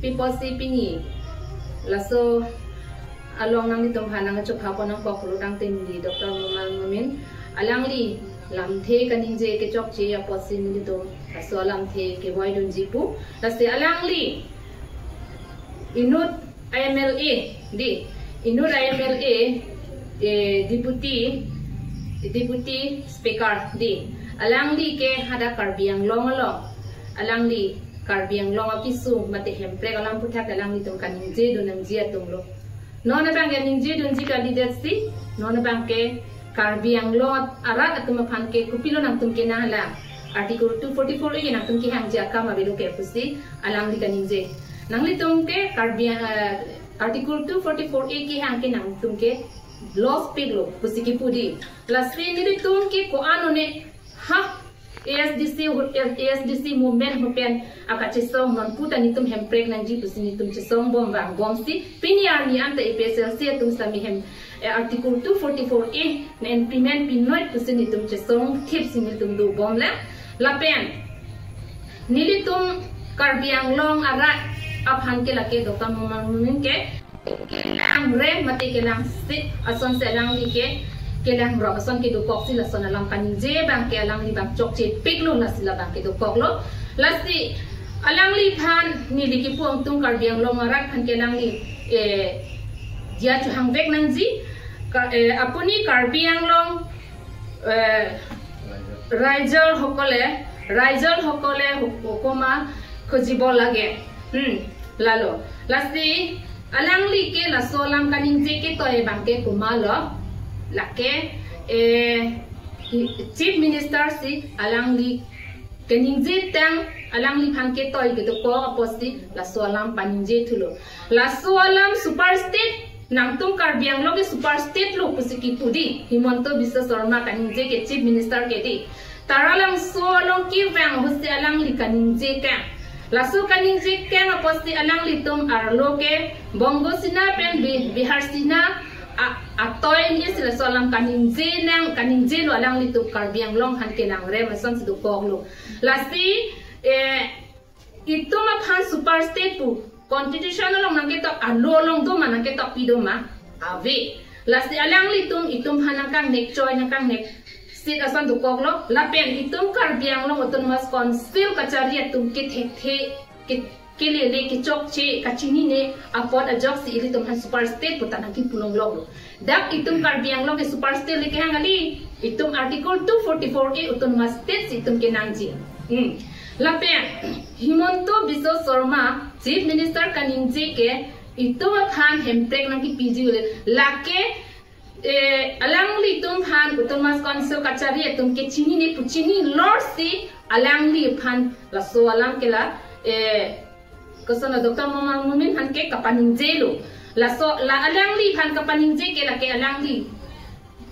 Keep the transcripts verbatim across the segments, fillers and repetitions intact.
Pi apotsi pini laso along nanglitum aphan nangchopha pon nangkoklo tangte neli Doctor Numal Momin, alangli lamthe kaningje kechokche apotsi nelitum laso alamthe kevoidunji pu. Lasi alangli inut I M L A dei, inut I M L A, eh, Deputy, Deputy Speaker dei, alangli ke hadak Karbi Anglong along, alangli Karbi Anglong akesung mate Hemprek alam aputhak alanglitum kaningjedun nangji atumlo. Non abang ke ningjedunji kalidetsi, non abang ke Karbi Anglong arat atum aphan ke kopilo nangtum kenanglang. Article two forty-four A nangtum kehangji akam avelo ke pusi alangli kaningje. Nanglitum ke Karbi, eh, Article two forty-four A kehang ke nangtum ke loss peklo pusi kipu dei. Lasi nelitum ke ko-an one ha A S D C, A S D C movement pen akachesong non puta nelitum Hemprek nangji pusi nelitum chesong bom vangbomsi pini arni anta A P H L C atum sami hem, eh, Article two forty-four A na implement pinoi pusi nelitum chesong thipsi nelitum dobomlang. Lapen nelitum Karbi Anglong arat aphan ke lake Doctor Numal Momin ke kelangrem mate kelangsit asonsi alangli ke kelangrok ason kedokoksi lason alam kaningje abang ke alangli abang chokche peklo, lasi labang kedokoklo. Lasi alangliphan neli kipu angtung Karbi Anglong arat aphan ke alangli, eh, diya chohangvek nangji. Ka-, eh, apuni Karbi Anglong, eh, ৰাইজৰ সকলে, ৰাইজৰ সকলে হুক-, হুকুমা খুজিব লাগে। Hmm, lalo. Lasi alangli ke laso alam kaningje ketoi abang ke komatlo, lake, eh, Chief Minister si alangli kaningje tang alangliphan ketoi kedokok apotsi laso alam paningje thulo. Laso alam super state, nangtum Karbi Anglong ke super state lo pusi kipu dei Himanta Biswa Sarma kaningje ke Chief Minister ke dei. Taralangso along kevang ahutsi alangli kaningje kang. Laso kaningje kang apotsi alanglitum arlo ke Bongo Sena pen Bi-, Bihari Sena a-, atoi ni si laso alam kaningje nang, kaningjelo alanglitum Karbi Anglong aphan kelangrem asonsi dokoklo. Lasi, eh, itum aphan super state pu constitution along nangketok, alo along doma, nangketok pi doma? Ave. Lasi alanglitum itum aphan nangkangnek choi, nangkangnek sit ason dokoklo. Lapen itum Karbi Anglong Autonomous Council kachari atum kethekthe, ke, kelele, kechokche, kachinine apot ajoksi ilitum aphan super state pu ta nangkipu longloklo. Dak itum Karbi Anglong ke super state le kehang kali, itum Article two forty-four A Autonomous State si itum kenangji. Hmm. Lapen Himanta Biswa Sarma Chief Minister kaningje ke itum aphan Hemprek nangkipiji le, lake, eh, alanglitum aphan Autonomous Council kachari atum ke chinine pu chinilorsi alangliphan laso alam ke la, eh, koson la Doctor Numal Momin aphan ke kapaningjelo. Laso la alangliphan kapaningje ke lake alangli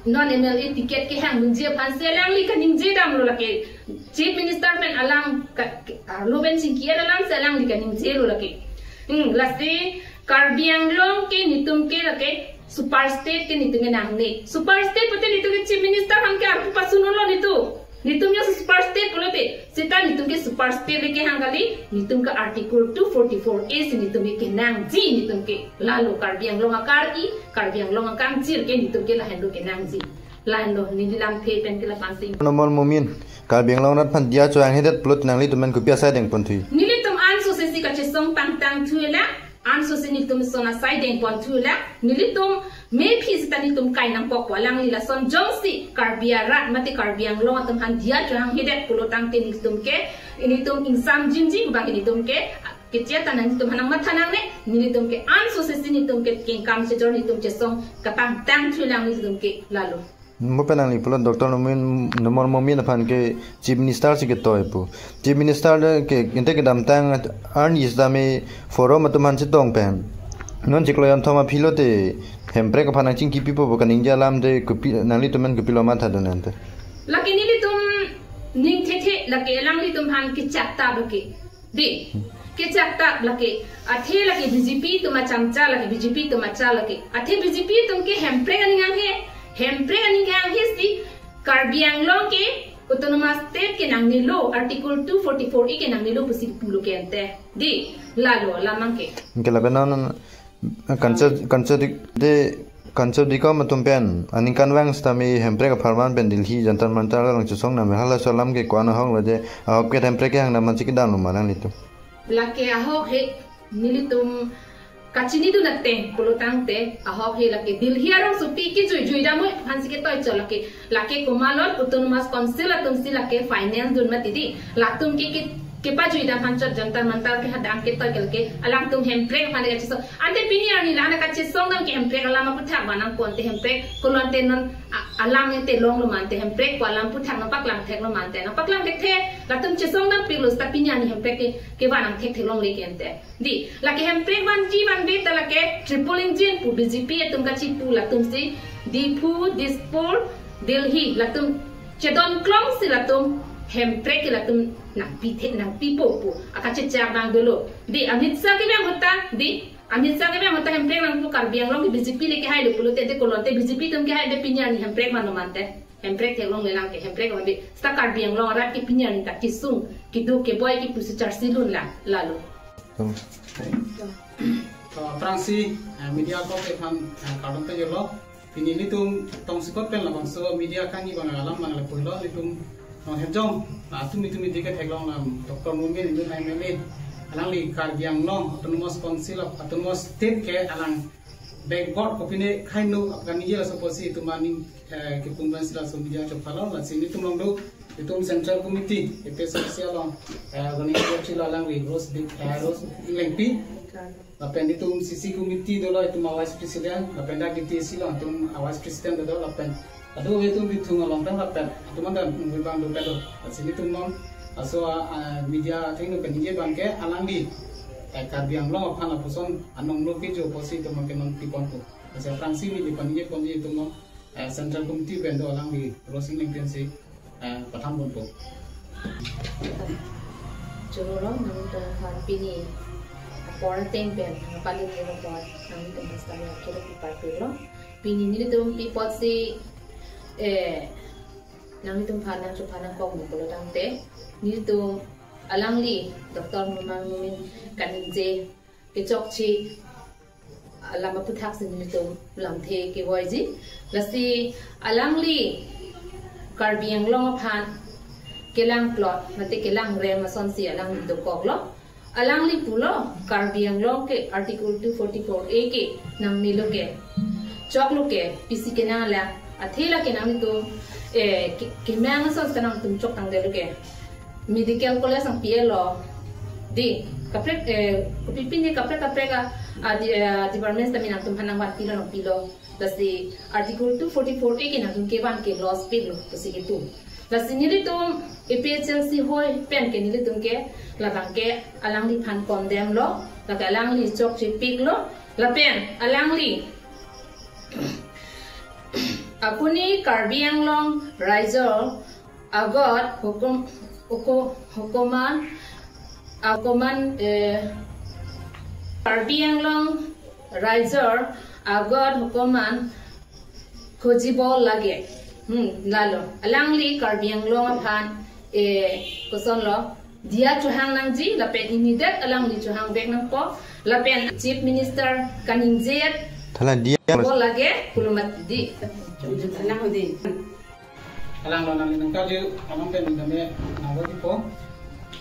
non M L A ticket kehangdunji aphansi alangli kaningje damlo lake. Chief Minister pen alang ka, ka, arlo pen chingki alamsi alangli kaningjelo lake. Hmm, lasi Karbi Anglong ke nelitum ke lake super state ke nelitum ke nangne. Super state pute nelitum ke Chief Minister aphan ke arpu pasunlo nelitum. Nelitum ya super state pulote, seta nelitum ke super state le kehang kali, nelitum ke Article two forty-four A si nelitum ke kenangji, nelitum ke lalo Karbi Anglong akar-i, Karbi Anglong akangchir ke nelitum ke lahenlo kenangji. Lahenlo, neli lamthe pen ke la pansing. Numal Momin, Karbi Anglong arat aphan diya chohanghedet pulote nanglitum pen kopi asai dengponthu? Nelitum anso sesi kachesong pangtangthulang, anso si nelitum son asai dengponthulang, nelitum mephi seta nelitum kai nangkok alangli lason jongsi Karbi arat mate Karbi Anglong atum aphan diya chohanghedet pulo tangte nelitum ke, nelitum ingsamjinji pu abang nelitum ke, kechethan nelitum aphan nangmatha nangne, nelitum ke anso sesi nelitum ke kengkam chejor nelitum chesong kapangtangthulang nelitum ke lalo. Mo pen nangli pulo Doctor Numal, Numal Momin aphan ke Chief Minister si ketoi pu. Chief Minister ke ante kedamtang arni sitame forum atum aphan chetong pen, non chiklo jonthom aphi lote Hemprek aphan nangchingkipipo pu kaningje alam de kopi, nanglitum pen kopilo mathadun ante? Lake nelitum ning thethe lake alanglitum aphan kechak ta lake. Dei, kechak ta lake, athe lake B J P atum achamcha lake, B J P atum acha lake. Athe B J P atum ke Hemprek aning anghe, Hemprek aning anghe si Karbi Anglong ke Autonomous State ke nangnelo, Article two forty-four A ke nangnelo pusi pulo ke ante. Dei, Lalo alam abangke. Anke lapen non Kanchot, Kanchot dik-, de, Kanchot dikom atum pen aningkanvang sitame Hemprek apharman pen Delhi Jantar Mantar along chesong nang, halaso alam ke ko-an ahok lo je, ahok ke Hemprek kehang dam aphan si kedam lo ma nanglitum? Lake ahok he nelitum kachinidun ateng pulo tangte, ahok he lake Delhi arongsopi kejui jui dam aphan si ketoi chot lake, lake komalon Autonomous Council atum si lake finance dun mati di, latum ke, ke, kepajui dam aphan chot Jantar Mantar kehang dam ketoi ke lake alangtum Hemprek aphan kachesong. Ante pini arni la-an kachesong dam ke Hemprek alam aphuthak vanangpo, ante Hemprek ko lo ante non a-, alam ante longlo ma, ante Hemprek ko alam aphuthak non paklang theklo ma, ante non paklang thekthe, latum chesong dam pilo seta pini arni Hemprek ke, kevan nang thektheklongle ke ante. Di, lake Hemprek vanji vanve ta lake triple engine pu B J P atum kachipu latum si Diphu, Dispur, Delhi latum chedon klong si latum Hemprek ke latum nangpithe, nangpipo pu akachechak abang dolo. Di, Amit Shah kevang ahut ta, di, Amit Shah kevang ahut ta Hemprek nangpu, Karbi Anglong ke B J P le kehai lo pulote, de ko lo ante B J P atum kehai, de pini arni Hemprek vanlo ma ante? Hemprek theklongle lang ke, Hemprek vanve seta Karbi Anglong arat ke pini arni ta kesung, keduk keboi ke pusi charsi lun lang, lalo. Hmm. To aphrangsi, eh, media ko ke aphan, eh, kardom pajirlo. Pini nelitum tongsekot pen labangso media kangni abang alam abang lapulo, nelitum non hejong, ah, tumi tumi dike theklong lam Doctor Momin inut M L A, alangli Karbi Anglong Autonomous Council of Autonomous State ke alang backbone kopine kaino aphan ningje laso apotsi itum aning, eh, kepun ban si laso media chopalo, lasi nelitum along do, itum Central Committee, A P H L C along, eh, organizing chilo alangli Rose Dik-, eh, Rose Englengpi. Lapen itum C C Committee dolo, itum a Vice President, lapen dak D T A C along itum a Vice President dolo, lapen ado itum Bithung along pen lapen atum anta nungwi abang dopetlo. Lasi nelitum non laso a, a, media athengno kaningje abang ke alangli, eh, Karbi Anglong aphan lapuson anong lo kejo apotsi itum abang ke non piponpo. Lasi aphrangsi neli paningje ponji itum non, eh, Central Committee pen do alangli Rose Englengpi si, eh, patham ponpo. Choro lo, nangtum aphan pini apor ateng pen nangpali nangpor, nangtum hasta nang kiri pipar pilo. Pini nelitum pi apotsi, eh, nanglitum aphan nangchuphan nangkokmo pulo tangte, nelitum alangli Doctor Momin, Momin kaningje kechokche alam aphuthak si nelitum lamthe kevoiji. Lasi alangli Karbi Anglong aphan kelang plot, mate kelang rem asonsi alangli dokoklo. Alangli pulo, Karbi Anglong ke Article two forty-four A ke nangnelo ke, choklo ke, pisi kenanglang, athe lake nanglitum, eh, ke, kemang ason seta nangtum chok tangdetlo ke, medical college nangpi-etlo. Di, kaprek, eh, kopi pine kaprek kaprek a, a, di, eh, department sitame nangtum aphan nangvanpilo nangpilo. Lasi Article two forty-four A ke nangtum kevan ke loss pilo, pusi kepu. Lasi nelitum A P H L C hoi pen ke nelitum ke labang ke alangliphan condemn lo, lake alangli chokchepiklo, lapen alangli apuni Karbi Anglong raijor agot hukum, hukum, hukuman, hukuman, eh, Karbi Anglong raijor agot hukuman khojibo lage. Hmm, lalo. Alangli Karbi Anglong aphan, eh, kosonlo, diya chohang nangji, lapen immediate alangli chohang vek nangpo, lapen Chief Minister kaningje-et thala diya bo lage, pulo mati di. Alangli nangkarju, along pen kami nangvoipo.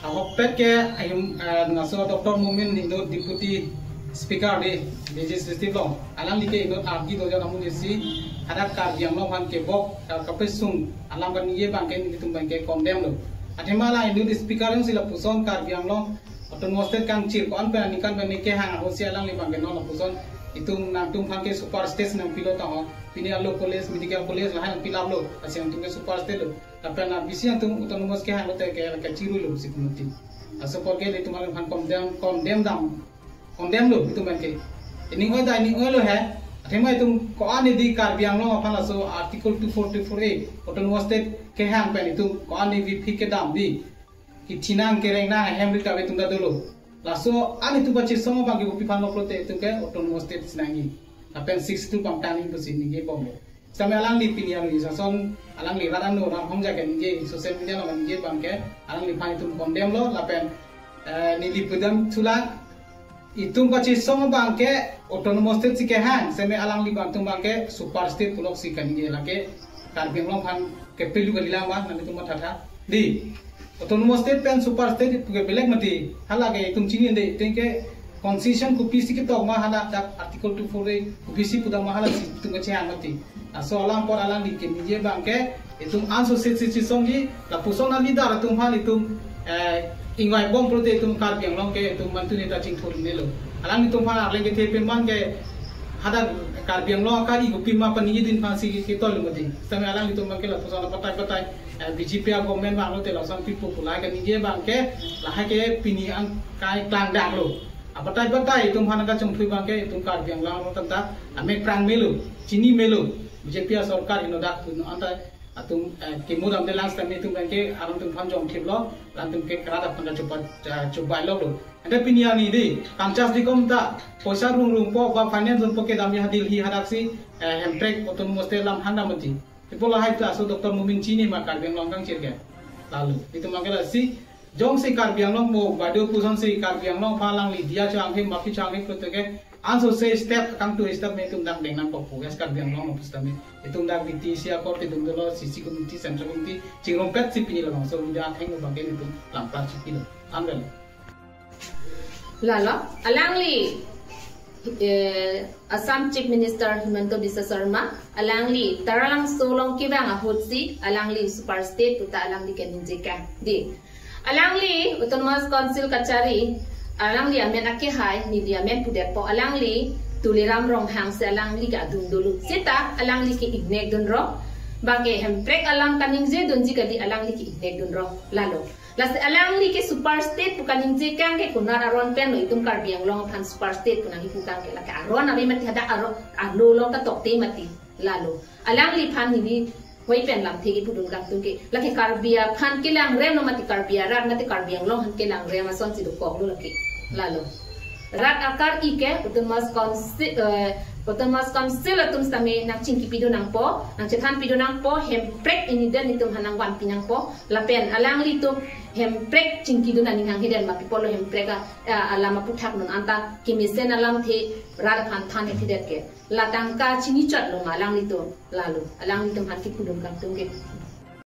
Ahokpet ke ahim, eh, laso Doctor Momin inut Deputy Speaker di Legislative along. Alangli ke inut ardi doja namun isi hadak Karbi Anglong aphan kebok, eh, kapesung alam kaningje abang ke nelitum abang ke condemn lo. Athema la inut Speaker si lapuson Karbi Anglong Autonomous State kangchir ko-an pen aningkan pen kehang ahutsi alangli abang ke non lapuson itum nangtum aphan ke super state nangpilo tangho. Pini a law college, medical college lahai nangpilaplo. Lasi nangtum ke super state lo. Lapen a bisi nangtum autonomous kehang lote ke, ke chiruilo si komuniti. Laso apor ke nelitum alangphan condemn, condemn dam, condemn lo itum abang ke. Ining oi da, ining oilo he. Athema itum ko-an idi Karbi Anglong aphan laso Article two forty-four A Autonomous State kehang pen itum ko-an idi viphi kedam di, kethinang kerengnang ahem ri kave itum ta dolo. Laso an itum pachesong abang ke kopiphan lo pulote itum ke Autonomous State si nangji. Lapen six tu pangtang itum si ningje bomlo. Sitame alangli pini arni sason alangli rat ano rat hongja ke ningje, social media along ningje abang ke alangliphan itum condemn lo, lapen, eh, neli pudam thulang, Itum kachesong abang ke autonomous state si kehang, seme alangli abang atum abang ke super state puloksi kaningje, lake Karbi Anglong aphan kepelu kali lang abang, nanglitum mathatha. Dei, autonomous state pen super state pu ke belek mati, hala ke itum chinine dei, ateng ke constitution kopisi ketok ma hala, dak article two four A kopisi pudam ma, halasi itum kachehang mati. Laso alam apot alangli kaningje abang ke, itum anso se si chesongji, lapuson a-leader atum aphan itum, eh, ingvai bom pulote itum Karbi Anglong ke itum mantu neta chingthur melo. Alanglitum aphan arleng kethe pen abang ke hadak Karbi Anglong akari kopima paningjedun aphansi ketoi lo mati. Seme alanglitum abang ke lapuson abatai batai, eh, B J P a-government vanglote lason pipo pulai kaningje abang ke, lahai ke pini angkai klangdaklo. Abatai batai itum aphan kachongthui abang ke itum Karbi Anglong tanta amek prang melo, chini melo. B J P a-sorkar heno dak puno anta atum, eh, kemodam de lang sitame itum abang ke alangtum aphan jongthiplo, alangtum ke rat aphan kachoba, eh, chobai lo lo. Ante pini arni dei, Kanchas Dicom ta poisa rung rungpo ba finance dunpo kedam ya Delhi hadaksi, eh, Hemprek autonomous state alam hangdam mati. Ipo lahai ta aso Doctor Momin chini ma Karbi Anglong kangchir ke. Lalu itum abang ke lasi jongsi Karbi Anglong mo badio pusonsi Karbi Anglong aphan alangli diya changhe, mapi changhe pulote ke, anso se step kangtu step me itum dak deng nangkok pu gas Karbi Anglong pusitame. Itum dak D T C akor kedun dolo, C C committee, central committee chingrumpetsi pini labangso media atheng abang ke itum lamklar chipilo. Amrel. Lalo, alangli, eh, Assam Chief Minister Himanta Biswa Sarma, alangli Taralangso along kevang ahutsi alangli super state puta alangli kaningje kang. Dei, alangli Autonomous Council kachari, alangli amen akehai, neli amen pudetpo, alangli Tuliram Ronghang si alangli ke adung dolo. Seta alangli ke ingnek dunrong, bang ke Hemprek alam kaningje dunji kali, alangli ke ingnek dunrong. Lalo, lasi alangli ke super state pu kaningje kang ke konat aron pen lo, itum Karbi Anglong aphan super state pu nangkipu kang ke, lake aron ave mati, hadak aron, arlo along ta tokte mati. Lalo, alangliphan neli hoi pen lamthe kipudun kangtung ke, lake Karbi aphan kelangrem lo mati, Karbi arat mati, Karbi Anglong aphan kelangrem asonsi dokoklo lake. Lalo, rat akari ke Autonomous Council, eh, Autonomous Council atum sitame nangchingkipidun nangpo, nangchethanpidun nangpo, Hemprek iniden itum aphan nangvanpi nangpo, lapen alanglitum Hemprek chingkidun aning hanghe den ma, pi apotlo Hemprek a, a, alam aputhak non anta kemesen alamthe rat aphan thanthedet ke. La tangka chinichot lo ma alanglitum? Lalo, alanglitum aphan kipudun kangtung ke.